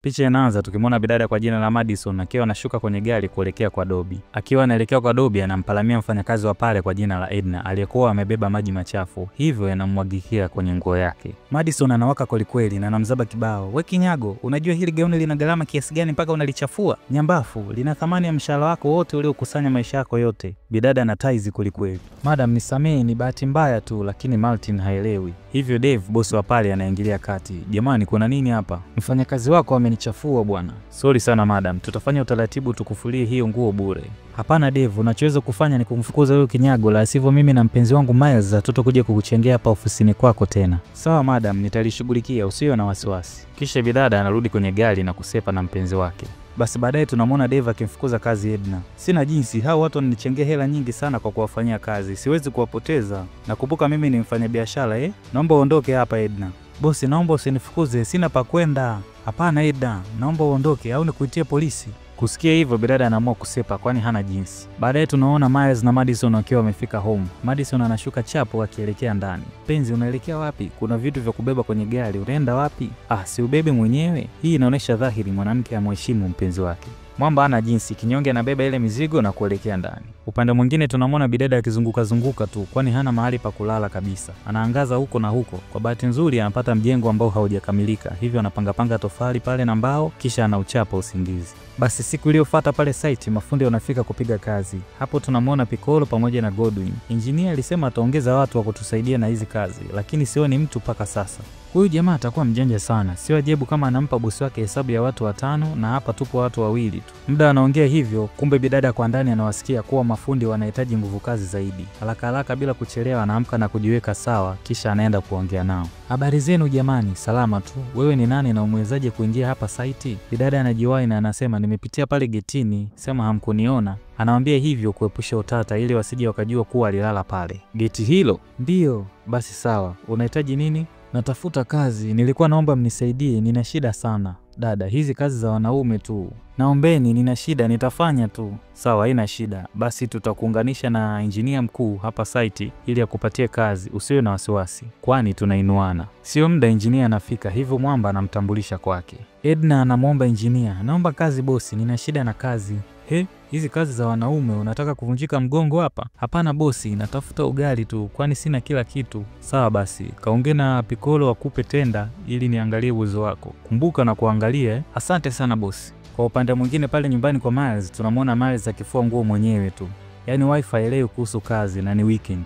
Picha inaanza tukimwona bidada kwa jina la Madison akiwa anashuka kwenye gari kuelekea kwa Dobby. Akiwa anaelekea kwa Dobby, anampalamia mfanyakazi wa pale kwa jina la Edna aliyekuwa amebeba maji machafu, hivyo yanamwagikia kwenye nguo yake. Madison anawaka kwelikweli na anamzaba kibao. "We kinyago, unajua hili gauni lina gharama kiasi gani mpaka unalichafua? Nyambafu, lina thamani ya mshahara wako wote uliokusanya maisha yako yote." Bidada ana taizi kwelikweli. "Madam, nisamee, ni bahati mbaya tu," lakini Martin haelewi. Hivyo Dave, bosi wa pale, anaingilia kati. "Jamani, kuna nini hapa? Mfanyakazi wako amenichafua bwana." "Sorry sana madam, tutafanya utaratibu tukufulie hiyo nguo bure." "Hapana Dave, unachoweza kufanya ni kumfukuza huyo kinyago, la sivyo mimi na mpenzi wangu Miles hatutokuja kukuchengea hapa ofisini kwako tena." "Sawa madam, nitalishughulikia, usiwe na wasiwasi." Kisha bidada anarudi kwenye gari na kusepa na mpenzi wake. Basi baadaye tunamwona Dave akimfukuza kazi Edna. "Sina jinsi, hao watu wananichengea hela nyingi sana kwa kuwafanyia kazi, siwezi kuwapoteza. Nakumbuka mimi ni mfanyabiashara. Naomba uondoke hapa Edna." "Bosi, naomba usinifukuze, sina pa kwenda." "Hapana Edna, naomba uondoke au nikuitie polisi." Kusikia hivyo bidada anaamua kusepa kwani hana jinsi. Baadaye tunaona Miles na Madison wakiwa wamefika home. Madison anashuka chapo akielekea ndani. "Penzi, unaelekea wapi? Kuna vitu vya kubeba kwenye gari, unaenda wapi?" "Ah, si ubebe mwenyewe." Hii inaonyesha dhahiri mwanamke amheshimu mpenzi wake. Mwamba ana jinsi, kinyonge anabeba ile mizigo na kuelekea ndani. Upande mwingine tunamwona bidada akizunguka zunguka tu kwani hana mahali pa kulala kabisa. Anaangaza huko na huko. Kwa bahati nzuri anapata mjengo ambao haujakamilika, hivyo anapangapanga tofali pale na mbao, kisha anauchapa usingizi. Basi siku iliyofuata pale site mafundi wanafika kupiga kazi. Hapo tunamwona Piccolo pamoja na Godwin. "Engineer alisema ataongeza watu wa kutusaidia na hizi kazi, lakini sioni mtu mpaka sasa. Huyu jamaa atakuwa mjanja sana. Sio ajabu kama anampa bosi wake hesabu ya watu 5 na hapa tupo watu 2 tu." Muda anaongea hivyo, kumbe bidada kwa ndani anawasikia kuwa mafundi wanahitaji nguvu kazi zaidi. Haraka haraka bila kuchelewa anaamka na kujiweka sawa, kisha anaenda kuongea nao. "Habari zenu jamani." "Salama tu. Wewe ni nani na umewezaje kuingia hapa site?" Bidada anajiwahi na anasema, "Nimepitia pale getini, sema hamkuniona." Anawaambia hivyo kuepusha utata ili wasije wakajua kuwa alilala pale. "Geti hilo?" "Ndio." "Basi sawa. Unahitaji nini?" "Natafuta kazi, nilikuwa naomba mnisaidie, nina shida sana." "Dada, hizi kazi za wanaume tu." "Naombeni, nina shida, nitafanya tu." "Sawa, haina shida. Basi tutakuunganisha na engineer mkuu hapa site ili akupatie kazi, usiwe na wasiwasi, kwani tunainuana." Sio muda engineer anafika, hivyo Mwamba anamtambulisha kwake. Edna anamwomba engineer, "Naomba kazi bosi, nina shida na kazi." "He, hizi kazi za wanaume, unataka kuvunjika mgongo hapa?" "Hapana bosi, natafuta ugali tu, kwani sina kila kitu." "Sawa basi, kaongee na Piccolo akupe tenda ili niangalie uwezo wako. Kumbuka na kuangalia." "Asante sana bosi." Kwa upande mwingine pale nyumbani kwa Miles, tunamwona Miles akifua nguo mwenyewe tu. Yaani wifi haelewi kuhusu kazi na ni weekend.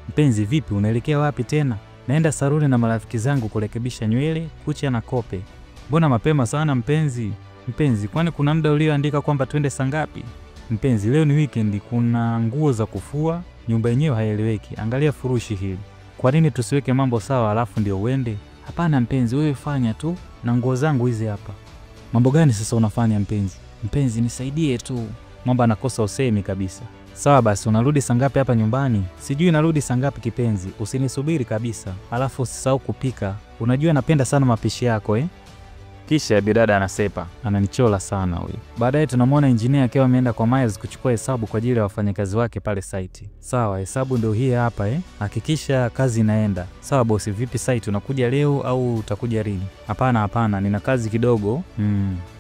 "Mpenzi, vipi, unaelekea wapi tena?" "Naenda saruni na marafiki zangu kurekebisha nywele, kucha na kope." "Mbona mapema sana mpenzi?" "Mpenzi, kwani kuna muda ulioandika kwamba twende saa ngapi?" "Mpenzi, leo ni weekend, kuna nguo za kufua, nyumba yenyewe haieleweki. Angalia furushi hili. Kwa nini tusiweke mambo sawa alafu ndio uende?" "Hapana mpenzi, wewe fanya tu, na nguo zangu hizi hapa." "Mambo gani sasa unafanya mpenzi?" "Mpenzi, nisaidie tu." Mwamba anakosa usemi kabisa. "Sawa basi, unarudi saa ngapi hapa nyumbani?" "Sijui narudi saa ngapi kipenzi, usinisubiri kabisa. Alafu usisahau kupika. Unajua napenda sana mapishi yako eh?" Kisha bidada anasepa, ananichola sana huyu. Baadaye tunamwona engineer akiwa ameenda kwa Miles kuchukua hesabu kwa ajili ya wafanyakazi wake pale site. "Sawa, hesabu ndio hii hapa eh. Hakikisha kazi inaenda." "Sawa bosi, vipi site, unakuja leo au utakuja lini?" "Hapana hapana, nina kazi kidogo."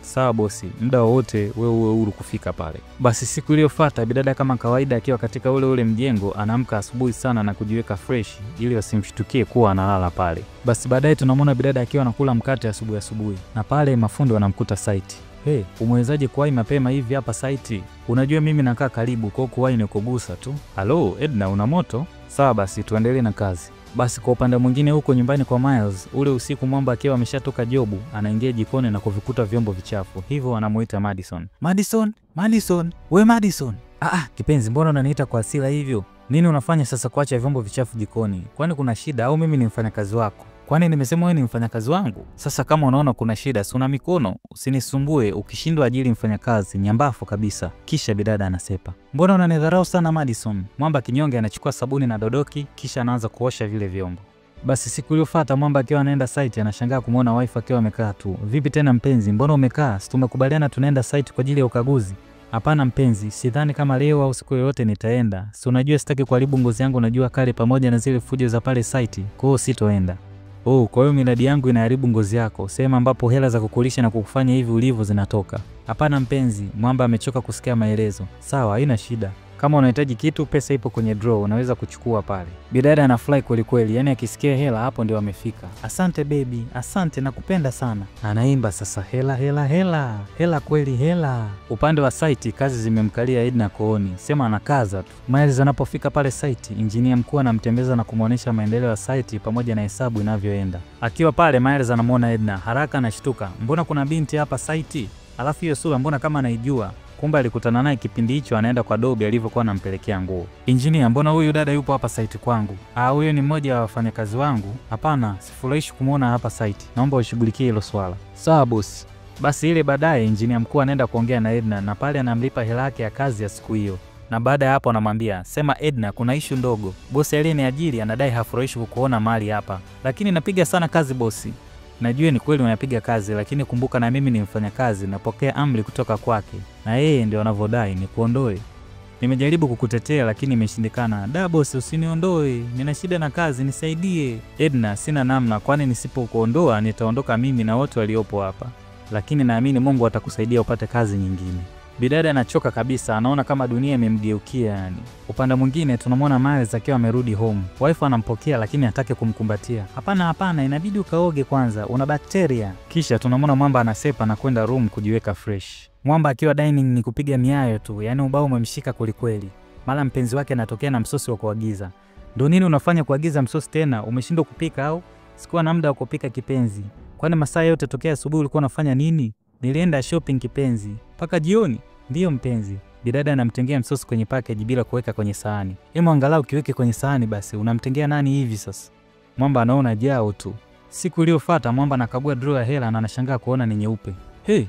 "Sawa bosi, muda wowote wewe uwe huru kufika pale." Basi siku iliyofuata bidada kama kawaida akiwa katika ule ule mjengo anaamka asubuhi sana na kujiweka fresh ili wasimshtukie kuwa analala pale. Basi baadaye tunamwona bidada akiwa anakula mkate asubuhi asubuhi na pale mafundi wanamkuta site. "Hey, umewezaje kuwahi mapema hivi hapa site? Unajua mimi nakaa karibu, kwa kuwahi ni kugusa tu." "Halo Edna, una moto?" "Sawa basi, tuendelee na kazi." Basi kwa upande mwingine huko nyumbani kwa Miles, ule usiku Mwamba akiwa ameshatoka jobu, anaingia jikoni na kuvikuta vyombo vichafu. Hivyo anamuita Madison. "Madison, Madison, we Madison." "Ah, kipenzi, mbona unaniita kwa hasira hivyo? Nini unafanya sasa kuacha vyombo vichafu jikoni? Kwani kuna shida au mimi ni mfanyakazi wako? Kwani nimesema wewe ni mfanyakazi wangu? Sasa kama unaona kuna shida, si una mikono, usinisumbue. Ukishindwa ajili mfanyakazi, nyambafu kabisa." Kisha bidada anasepa. "Mbona unanidharau sana Madison?" Mwamba kinyonge anachukua sabuni na dodoki kisha anaanza kuosha vile vyombo. Basi siku iliyofuata Mwamba akiwa anaenda site anashangaa kumuona wife akiwa amekaa tu. "Vipi tena mpenzi, mbona umekaa? Si tumekubaliana tunaenda site kwa ajili ya ukaguzi?" "Hapana mpenzi, sidhani kama leo au siku yoyote nitaenda. Si unajua sitaki kuharibu ngozi yangu na jua kali pamoja na zile fujo za pale site, kwa hiyo sitoenda." Oh, kwa hiyo miradi yangu inaharibu ngozi yako, sehemu ambapo hela za kukulisha na kukufanya hivi ulivyo zinatoka. Hapana mpenzi, Mwamba amechoka kusikia maelezo. Sawa, haina shida. Kama unahitaji kitu, pesa ipo kwenye draw, unaweza kuchukua pale. Bidada anafurahi kweli kweli, yani akisikia hela hapo ndio amefika. Asante baby, asante, nakupenda sana. Anaimba sasa, hela hela hela, hela kweli hela. Upande wa site kazi zimemkalia Edna kooni, sema anakaza tu. Miles anapofika pale site, injinia mkuu anamtembeza na kumuonesha maendeleo ya site pamoja na hesabu inavyoenda. Akiwa pale Miles anamuona Edna, haraka anashtuka. Mbona kuna binti hapa site? Alafu hiyo sura mbona kama anaijua? Kumbe alikutana naye kipindi hicho anaenda kwa Dobi alivyokuwa anampelekea nguo. Injinia, mbona huyu dada yupo hapa site kwangu? Ah, huyo ni mmoja wa wafanyakazi wangu. Hapana, sifurahishi kumuona hapa site. Naomba ushughulikie hilo swala. Sawa boss. Basi ile baadaye injinia mkuu anaenda kuongea na Edna na pale anamlipa hela yake ya kazi ya siku hiyo. Na baada ya hapo anamwambia, sema Edna, kuna issue ndogo. Bosi aliyeniajiri anadai hafurahishi kukuona mali hapa. Lakini napiga sana kazi bosi. Najua ni kweli unapiga kazi, lakini kumbuka na mimi ni mfanyakazi, napokea amri kutoka kwake. Na yeye ndio anavodai nikuondoe. Nimejaribu kukutetea lakini imeshindikana. Da bosi, usiniondoe, nina shida na kazi, nisaidie. Edna, sina namna, kwani nisipokuondoa nitaondoka mimi na wote waliopo hapa. Lakini naamini Mungu atakusaidia upate kazi nyingine. Bidada anachoka kabisa, anaona kama dunia imemgeukia yani. Upande mwingine tunamwona Miles akiwa amerudi home. Wife anampokea lakini hataki kumkumbatia. Hapana hapana, inabidi ukaoge kwanza, una bakteria. Kisha tunamwona Mwamba anasepa na kwenda room kujiweka fresh. Mwamba akiwa dining ni kupiga miayo tu, yani ubao umemshika kwelikweli. Mara mpenzi wake anatokea na msosi wa kuagiza. Ndio nini unafanya kuagiza msosi tena? Umeshindwa kupika au? Sikuwa na muda wa kupika kipenzi. Kwani masaa yote tokea asubuhi ulikuwa unafanya nini? Nilienda shopping kipenzi. Paka jioni? Ndiyo mpenzi. Bidada anamtengea msosi kwenye package bila kuweka kwenye sahani. Hemu angalau kiweke kwenye sahani basi, unamtengea nani hivi sasa? Mwamba anaona jao tu. Siku iliyofuata Mwamba anakagua drawer ya hela na anashangaa kuona ni nyeupe. Hey,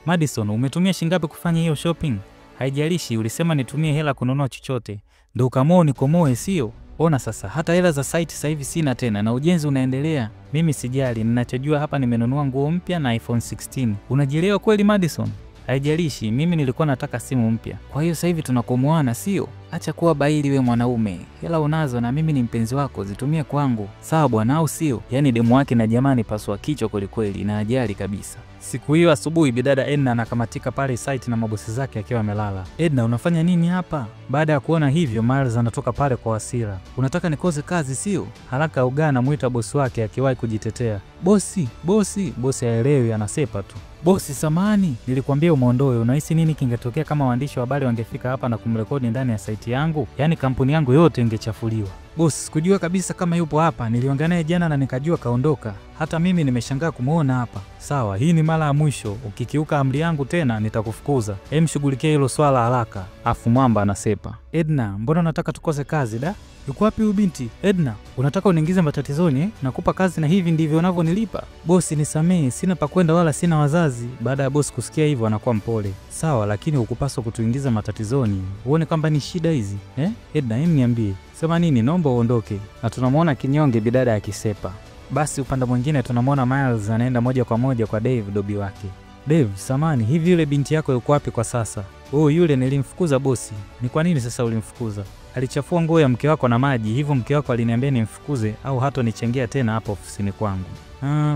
Madison, umetumia shingapi kufanya hiyo shopping? Haijalishi, ulisema nitumie hela kununua chochote. Ndio ukaamua unikomoe, sio? Ona sasa, hata hela za site sasa hivi sina tena na ujenzi unaendelea. Mimi sijali, ninachojua hapa nimenunua nguo mpya na iPhone 16. Unajielewa kweli Madison? Haijalishi, mimi nilikuwa nataka simu mpya. Kwa hiyo sasa hivi tunakomoana, sio? Acha kuwa baili we mwanaume. Hela unazo na mimi ni mpenzi wako, zitumie kwangu. Sawa bwana, au sio? Yaani demu wake na jamani paswa kichwa kweli kweli na ajali kabisa. Siku hiyo asubuhi bidada Edna anakamatika pale site na mabosi zake akiwa amelala. Edna, unafanya nini hapa? Baada ya kuona hivyo Miles anatoka pale kwa hasira. Unataka nikose kazi sio? Haraka ugaa anamuita bosi wake akiwahi kujitetea. Bosi, bosi, bosi haelewi, anasepa tu. Bosi, samahani, nilikwambia umuondoe. Unahisi nini kingetokea kama waandishi wa habari wangefika hapa na kumrekodi ndani ya site yangu? Yaani kampuni yangu yote ingechafuliwa. Boss, sikujua kabisa kama yupo hapa. Niliongea naye jana na nikajua kaondoka. Hata mimi nimeshangaa kumuona hapa. Sawa, hii ni mara ya mwisho. Ukikiuka amri yangu tena nitakufukuza. Hem, shughulikia hilo swala haraka. Afu Mwamba anasepa. Edna, mbona unataka tukose kazi da? Yuko wapi huyu binti? Edna, unataka uniingize matatizoni eh? Nakupa kazi na hivi ndivyo unavyonilipa? Bosi, nisamee, sina pa kwenda wala sina wazazi. Baada ya bosi kusikia hivyo anakuwa mpole. Sawa, lakini hukupaswa kutuingiza matatizoni. Uone kwamba ni shida hizi, eh? Edna, hem niambie. Sema nini? Naomba uondoke. Na tunamuona kinyonge bidada akisepa. Basi upande mwingine tunamuona Miles anaenda moja kwa moja kwa Dave, dobi wake. Dave, samani, hivi yule binti yako yuko wapi kwa sasa? Oh, yule nilimfukuza bosi. Ni kwa nini sasa ulimfukuza? Alichafua nguo ya mke wako na maji, hivyo mke wako aliniambia nimfukuze au hata nichengea tena hapo ofisini kwangu.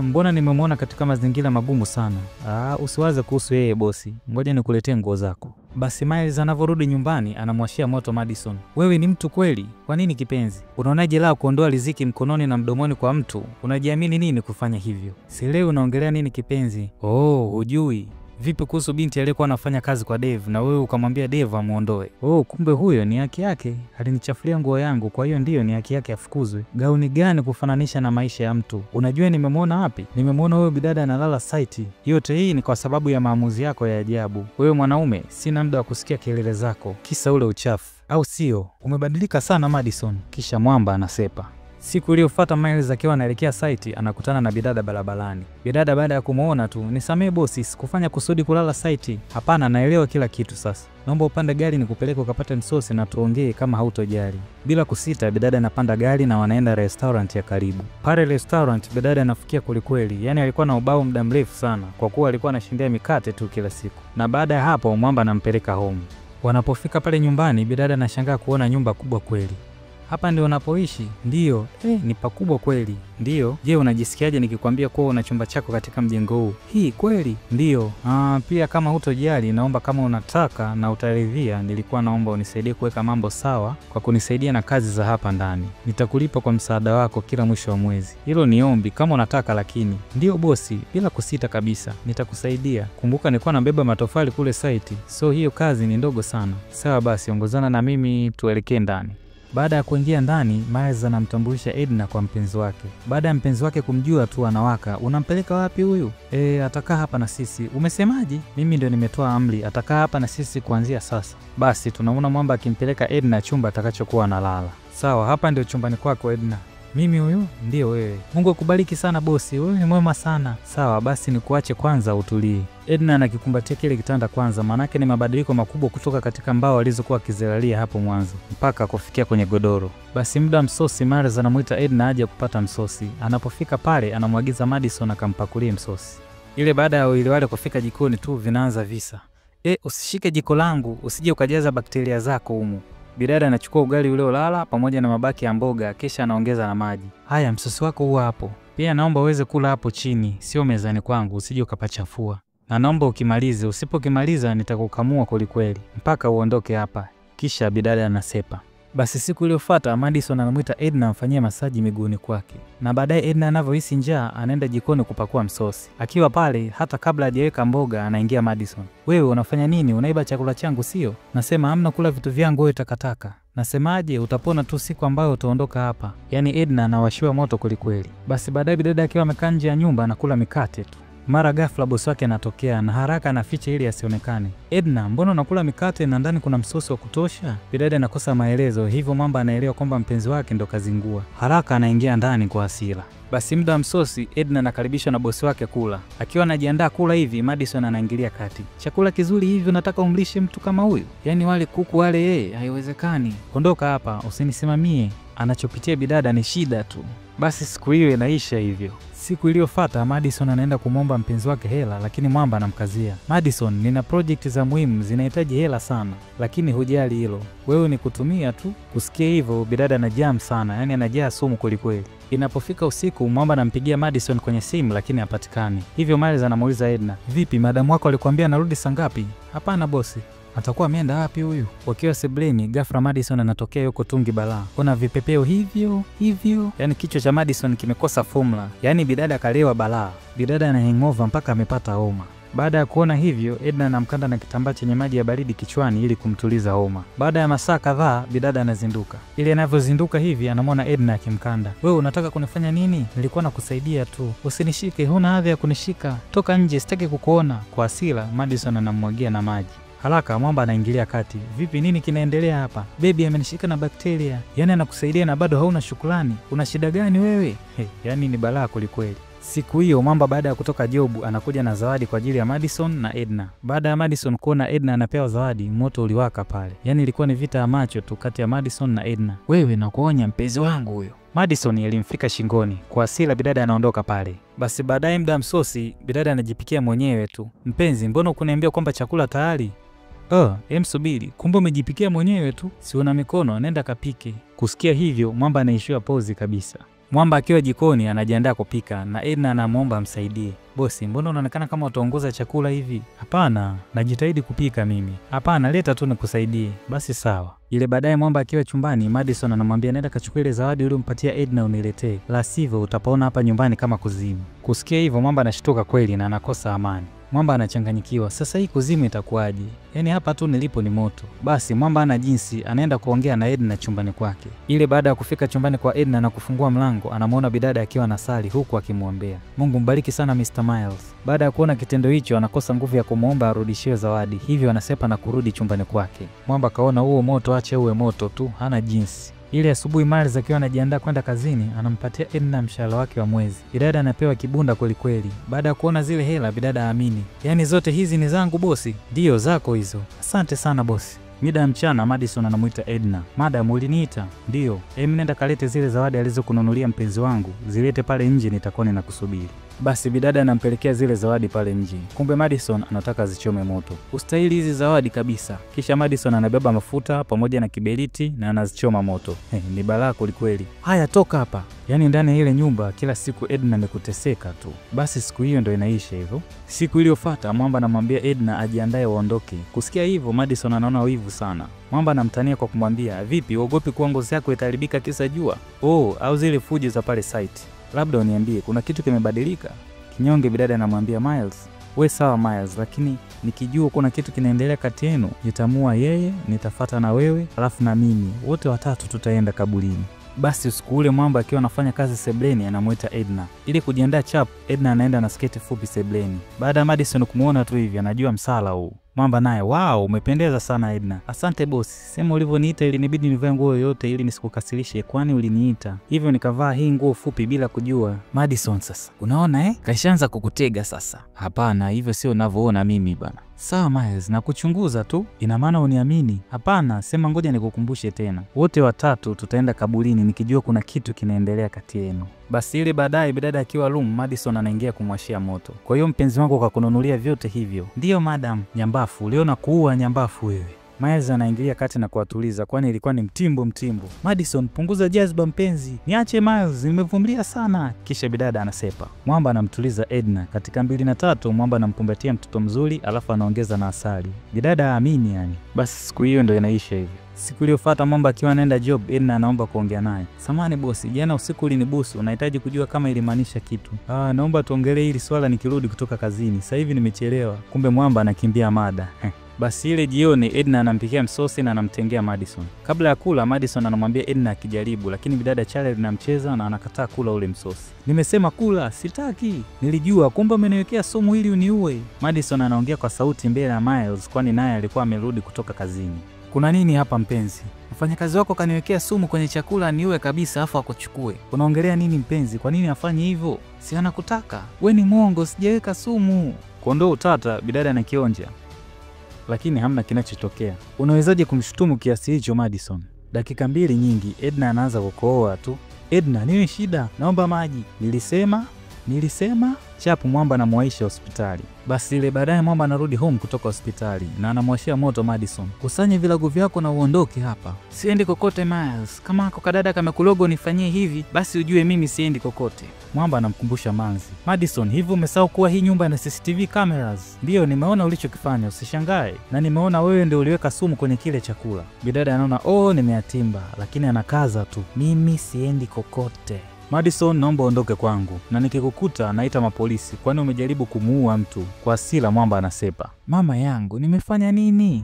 Mbona nimemwona katika mazingira magumu sana. Usiwaze kuhusu yeye bosi. Ngoja nikuletee nguo zako. Basi Miles anavorudi nyumbani anamwashia moto Madison. Wewe ni mtu kweli? Kwa nini kipenzi? Unaonaje la kuondoa riziki mkononi na mdomoni kwa mtu? Unajiamini nini kufanya hivyo? Sielewi unaongelea nini kipenzi? Oh, hujui. Vipi kuhusu binti aliyekuwa anafanya kazi kwa Dave na wewe ukamwambia Dave amuondoe? Oh, kumbe huyo ni haki yake. Alinichafulia nguo yangu, kwa hiyo ndiyo ni haki yake afukuzwe. Gauni gani kufananisha na maisha ya mtu? Unajua nimemwona wapi? Nimemwona huyo bidada analala site. Yote hii ni kwa sababu ya maamuzi yako ya ajabu. Wewe mwanaume, sina muda wa kusikia kelele zako. Kisa ule uchafu. Au sio? Umebadilika sana Madison. Kisha Mwamba anasepa. Siku iliyofuata Miles akiwa anaelekea site anakutana na bidada barabarani. Bidada baada ya kumuona tu, nisamee bosi, sikufanya kusudi kulala site. Hapana, naelewa kila kitu sasa. Naomba upande gari nikupeleke ukapate msosi na tuongee kama hautojali. Bila kusita bidada anapanda gari na wanaenda restaurant ya karibu. Pale restaurant bidada anafikia kwelikweli, yani alikuwa na ubao muda mrefu sana kwa kuwa alikuwa anashindia mikate tu kila siku. Na baada ya hapo Mwamba anampeleka home. Wanapofika pale nyumbani bidada anashangaa kuona nyumba kubwa kweli. Hapa ndio unapoishi? Ndio. Ni pakubwa kweli. Ndio. Je, unajisikiaje nikikwambia kuwa una chumba chako katika mjengo huu? Hii kweli? Ndio. Pia kama hutojali, naomba kama unataka na utaridhia, nilikuwa naomba unisaidie kuweka mambo sawa kwa kunisaidia na kazi za hapa ndani. Nitakulipa kwa msaada wako kila mwisho wa mwezi. Hilo ni ombi kama unataka lakini. Ndio bosi, bila kusita kabisa. Nitakusaidia. Kumbuka nilikuwa nabeba matofali kule site, so hiyo kazi ni ndogo sana. Sawa basi, ongozana na mimi tuelekee ndani. Baada ya kuingia ndani, Miles anamtambulisha Edna kwa mpenzi wake. Baada ya mpenzi wake kumjua tu anawaka, unampeleka wapi huyu? Atakaa hapa na sisi. Umesemaje? Mimi ndio nimetoa amri, atakaa hapa na sisi kuanzia sasa. Basi tunaona mwamba akimpeleka Edna chumba atakachokuwa analala. Sawa, hapa ndio chumbani kwako Edna. Mimi huyu? Ndio wewe. Mungu akubariki sana bosi, wewe ni mwema sana. Sawa, basi nikuache kwanza utulie. Edna anakikumbatia kile kitanda kwanza, maanake ni mabadiliko makubwa kutoka katika mbao alizokuwa akizilalia hapo mwanzo mpaka kufikia kwenye godoro. Basi muda msosi, Miles anamuita Edna aje kupata msosi. Anapofika pale anamwagiza Madison akampakulie msosi. Ile baada ya wawili wale kufika jikoni tu vinaanza visa. Usishike jiko langu, usije ukajaza bakteria zako humu. Bidada anachukua ugali ule ulala pamoja na mabaki ya mboga kisha anaongeza na maji. Haya, msosi wako huo hapo. Pia naomba uweze kula hapo chini, sio mezani kwangu, usije ukapachafua. Na naomba ukimalize, usipokimaliza nitakukamua kwelikweli mpaka uondoke hapa. Kisha bidada anasepa. Basi siku iliyofuata Madison anamuita Edna amfanyie masaji miguuni kwake. Na baadaye Edna anavyohisi njaa anaenda jikoni kupakua msosi. Akiwa pale hata kabla hajaweka mboga anaingia Madison. Wewe unafanya nini? Unaiba chakula changu sio? Nasema hamna kula vitu vyangu wewe takataka. Nasemaje, utapona tu siku ambayo utaondoka hapa. Yaani Edna anawashiwa moto kwelikweli. Basi baadaye bidada akiwa amekaa nje ya nyumba anakula mikate tu. Mara ghafla bosi wake anatokea na haraka anaficha ili asionekane. Edna, mbona unakula mikate na ndani kuna msosi wa kutosha? Bidada anakosa maelezo, hivyo mwamba anaelewa kwamba mpenzi wake ndo kazingua. Haraka anaingia ndani kwa hasira. Basi muda wa msosi, Edna anakaribishwa na bosi wake kula. Akiwa anajiandaa kula hivi, Madison anaingilia kati. Chakula kizuri hivi unataka umlishe mtu kama huyu? Yaani wale kuku wale yeye, haiwezekani. Ondoka hapa, usinisimamie. Anachopitia bidada ni shida tu. Basi siku hiyo inaisha hivyo. Siku iliyofuata Madison anaenda kumwomba mpenzi wake hela, lakini mwamba anamkazia. Madison, nina project za muhimu zinahitaji hela sana, lakini hujali hilo. Wewe ni kutumia tu. Kusikia hivyo bidada anajam sana, yani anajaa sumu kwelikweli. Inapofika usiku mwamba anampigia Madison kwenye simu lakini hapatikani. Hivyo Miles anamuuliza Edna, "Vipi madamu wako alikwambia anarudi saa ngapi?" "Hapana bosi." Atakuwa ameenda wapi huyu? Wakiwa sebuleni, ghafla Madison anatokea yuko tungi balaa. Kuna vipepeo hivyo hivyo. Yaani kichwa cha Madison kimekosa formula. Yaani bidada kalewa balaa. Bidada ana hangover mpaka amepata homa. Baada ya kuona hivyo, Edna anamkanda na kitambaa chenye maji ya baridi kichwani ili kumtuliza homa. Baada ya masaa kadhaa, bidada anazinduka. Ile anavyozinduka hivi, anamwona Edna akimkanda. "Wewe unataka kunifanya nini? Nilikuwa nakusaidia tu. Usinishike, huna hadhi ya kunishika. Toka nje, sitaki kukuona." Kwa hasira, Madison anamwagia na maji. Haraka mwamba anaingilia kati. "Vipi, nini kinaendelea hapa? Baby amenishika na bakteria. Yaani anakusaidia na bado hauna shukrani. Una shida gani wewe?" Yaani ni balaa kwelikweli. Siku hiyo mwamba baada ya kutoka jobu anakuja na zawadi kwa ajili ya Madison na Edna. Baada ya Madison kuona Edna anapewa zawadi, moto uliwaka pale. Yaani ilikuwa ni vita ya macho tu kati ya Madison na Edna. "Wewe nakuonya mpenzi wangu huyo." Madison ilimfika shingoni. Kwa hasira bidada anaondoka pale. Basi baadaye muda msosi, bidada anajipikia mwenyewe tu. "Mpenzi, mbona hukuniambia kwamba chakula tayari?" Msubiri, kumbe umejipikia mwenyewe tu. Si una mikono, nenda kapike." Kusikia hivyo, mwamba anaishiwa pozi kabisa. Mwamba akiwa jikoni anajiandaa kupika na Edna anamuomba amsaidie. "Bosi, mbona unaonekana kama utaongoza chakula hivi?" "Hapana, najitahidi kupika mimi." "Hapana, leta tu nikusaidie." "Basi sawa." Ile baadaye mwamba akiwa chumbani, Madison anamwambia nenda kachukue ile zawadi uliyompatia Edna uniletee, la sivyo utapaona hapa nyumbani kama kuzimu. Kusikia hivyo mwamba anashtuka kweli na anakosa amani. Mwamba anachanganyikiwa, sasa hii kuzimu itakuwaje? Yaani hapa tu nilipo ni moto. Basi mwamba ana jinsi, anaenda kuongea na Edna chumbani kwake. Ile baada ya kufika chumbani kwa Edna na kufungua mlango, anamuona bidada akiwa anasali huku akimwombea, "Mungu mbariki sana Mr. Miles." Baada ya kuona kitendo hicho, anakosa nguvu ya kumuomba arudishiwe zawadi, hivyo anasepa na kurudi chumbani kwake. Mwamba kaona huo moto, ache uwe moto tu, hana jinsi. Ile asubuhi Miles akiwa anajiandaa kwenda kazini, anampatia Edna mshahara wake wa mwezi. Bidada anapewa kibunda kweli kweli. Baada ya kuona zile hela, bidada aamini. "Yaani zote hizi ni zangu bosi?" "Ndio zako hizo." "Asante sana bosi." Mida ya mchana Madison anamuita Edna. "Madam, uliniita?" "Ndio. Nenda kalete zile zawadi alizokununulia mpenzi wangu, zilete pale nje, nitakuwa ninakusubiri." Basi bidada anampelekea zile zawadi pale nje. Kumbe Madison anataka zichome moto. Ustahili hizi zawadi kabisa. Kisha Madison anabeba mafuta pamoja na kiberiti na anazichoma moto. Ni balaa kweli. Haya, toka hapa. Yaani ndani ya ile nyumba kila siku Edna ni kuteseka tu. Basi siku hiyo ndo inaisha hivyo. Siku iliyofuata Mwamba anamwambia Edna ajiandae waondoke. Kusikia hivyo Madison anaona wivu sana. Mwamba anamtania kwa kumwambia, vipi uogopi kuwa ngozi yako itaharibika kisa jua? Oh, au zile fujo za pale site. Labda uniambie kuna kitu kimebadilika? Kinyonge bidada anamwambia Miles, we sawa Miles, lakini nikijua kuna kitu kinaendelea kati yenu, nitamua yeye, nitafuata na wewe, alafu na mimi. Wote watatu tutaenda kaburini. Basi usiku ule Mwamba akiwa anafanya kazi sebleni anamuita Edna. Ili kujiandaa chap, Edna anaenda na sketi fupi sebleni. Baada ya Madison kumuona tu hivi anajua msala huu. Mwamba naye, wow, umependeza sana Edna. Asante bosi, sema ulivyoniita ili nibidi nivae nguo yoyote ili nisikukasirishe, kwani uliniita. Hivyo nikavaa hii nguo fupi bila kujua. Madison sasa, unaona kaishaanza kukutega sasa. Hapana, hivyo sio ninavyoona mimi bana. Sawa Miles, na kuchunguza tu. Ina maana uniamini? Hapana, sema ngoja nikukumbushe tena. Wote watatu tutaenda kaburini nikijua kuna kitu kinaendelea kati yenu. Basi ile baadaye bidada akiwa room, Madison anaingia kumwashia moto. Kwa hiyo mpenzi wangu kakununulia vyote hivyo. Ndiyo madam. Nyambafu, leo nakuua nyambafu wewe. Miles anaingilia kati na kuwatuliza, kwani ilikuwa ni mtimbo. Madison, punguza jazba mpenzi. Niache Miles, nimevumilia sana. Kisha bidada anasepa. Mwamba anamtuliza Edna. Katika 2 na 3 Mwamba anamkumbatia mtoto mzuri, alafu anaongeza na asali. Bidada aamini yani. Basi siku hiyo ndio inaisha hivyo. Siku iliyofuata Mwamba akiwa anaenda job, Edna anaomba kuongea naye. Samahani bosi, jana usiku ulinibusu, nahitaji kujua kama ilimaanisha kitu. Naomba tuongelee hili swala nikirudi kutoka kazini. Sasa hivi nimechelewa. Kumbe Mwamba anakimbia mada. Basi ile jioni Edna anampikia msosi na anamtengea Madison. Kabla ya kula, Madison anamwambia Edna akijaribu, lakini bidada Charlie anamcheza na anakataa kula ule msosi. Nimesema kula, sitaki. Nilijua kumbe umeniwekea sumu ili uniue. Madison anaongea kwa sauti mbele ya Miles, kwani naye alikuwa amerudi kutoka kazini. Kuna nini hapa mpenzi? Mfanyakazi wako kaniwekea sumu kwenye chakula niue kabisa afu akuchukue. Unaongelea nini mpenzi? Kwa nini afanye hivyo? Si anakutaka. We ni mwongo, sijaweka sumu. Kuondoa utata, bidada anakionja. Lakini hamna kinachotokea. Unawezaje kumshutumu kiasi hicho Madison? Dakika 2 nyingi, Edna anaanza kukohoa tu. Edna, nini shida? Naomba maji. Nilisema chapu. Mwamba anamwaisha hospitali. Basi ile baadaye Mwamba anarudi home kutoka hospitali na anamwashia moto Madison. Kusanya vilago vyako na uondoke hapa. Siendi kokote Miles. Kama ako kadada kamekulogo nifanyie hivi, basi ujue mimi siendi kokote. Mwamba anamkumbusha Manzi. Madison, hivi umesahau kuwa hii nyumba ina CCTV cameras? Ndio, nimeona ulichokifanya, usishangae. Na nimeona wewe ndio uliweka sumu kwenye kile chakula. Bidada anaona oh, nimeatimba, lakini anakaza tu. Mimi siendi kokote. Madison, naomba ondoke kwangu, na nikikukuta naita mapolisi, kwani umejaribu kumuua mtu. Kwa hasira Mwamba anasepa. Mama yangu, nimefanya nini?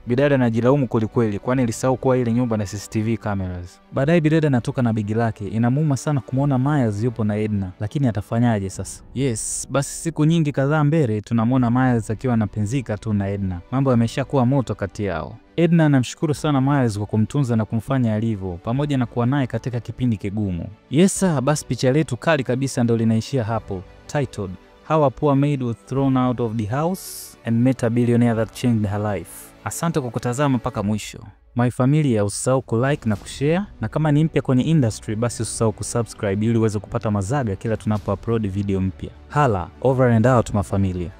Bidada anajilaumu kwelikweli, kwani ilisahau kuwa ile nyumba na CCTV cameras. Baadaye bidada anatoka na begi lake. Inamuuma sana kumuona Miles yupo na Edna, lakini atafanyaje sasa? Yes, basi siku nyingi kadhaa mbele tunamuona Miles akiwa anapenzika tu na Edna. Mambo yameshakuwa moto kati yao. Edna anamshukuru sana Miles kwa kumtunza na kumfanya alivyo, pamoja na kuwa naye katika kipindi kigumu. Yes, basi picha letu kali kabisa ndio linaishia hapo. Titled, How a Poor Maid Was Thrown Out of the House and Met a Billionaire That Changed Her Life. Asante kwa kutazama mpaka mwisho. My familia, usisahau kulike na kushare, na kama ni mpya kwenye industry basi usisahau kusubscribe ili uweze kupata mazaga kila tunapo upload video mpya. Hala, over and out mafamilia.